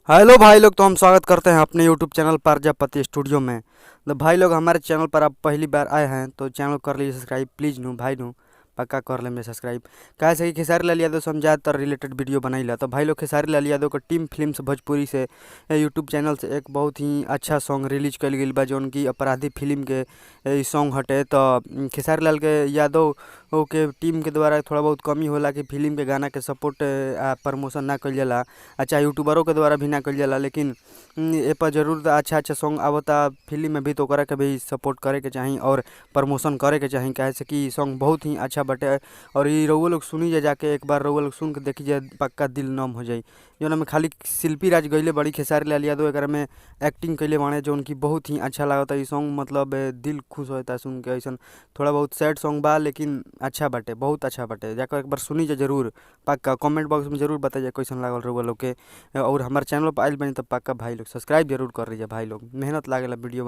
Hello भाई लोग, तो हम स्वागत करते हैं अपने यूट्यूब चैनल प्रजापति स्टूडियो में। तो भाई लोग, हमारे चैनल पर आप पहली बार आए हैं तो चैनल कर लीजिए सब्सक्राइब प्लीज़। नू भाई नू पक्का कर लेंगे सब्सक्राइब। काहे से कि खेसारी लाल यादव से हम ज़्यादातर रिलेटेड वीडियो बनैला। तो भाई लोग, खेसारी लाल यादव के टीम फिल्म्स भोजपुरी से यूट्यूब चैनल से एक बहुत ही अच्छा सॉन्ग रिलीज कइल गइल बा, जौन की अपराधी फिल्म के सॉन्ग हटे। तो खेसारी लाल के यादव के टीम के द्वारा थोड़ा बहुत कमी होला कि फिल्म के गाना के सपोर्ट आ प्रमोशन ना कइल जाला, अच्छा यूट्यूबरों के द्वारा भी ना कइल जाला। लेकिन ए पर जरूर अच्छा अच्छा सॉन्ग आवता फिल्म में भी, तो ओकरा के भी सपोर्ट करे के चाही और प्रमोशन करे के चाही। काहे से कि सॉन्ग बहुत ही अच्छा बटे और इ रउआ लोग सुनी जा, जाके एक बार रउआ लोग सुन के देखी जा, पक्का दिल नम हो जाई। जौन में खाली शिल्पी राज गइले बड़ी, खेसारी लाल यादव एकरा में एक्टिंग कइले बाड़े, जौन की बहुत ही अच्छा लागता इ सॉन्ग। मतलब दिल खुश होता सुन के। अइसन थोड़ा बहुत सैड सॉन्ग बा लेकिन अच्छा बाटे, बहुत अच्छा बाटे। जाकर एक बार सुनी जा जरूर, पक्का कमेंट बॉक्स में जरूर बताइए कैसन लागल रउआ लोग के। और हमारे चैनल पर आइल बानी तो पक्का भाई लोग सब्सक्राइब जरूर कर लीजिए। भाई लोग, मेहनत लागेला वीडियो।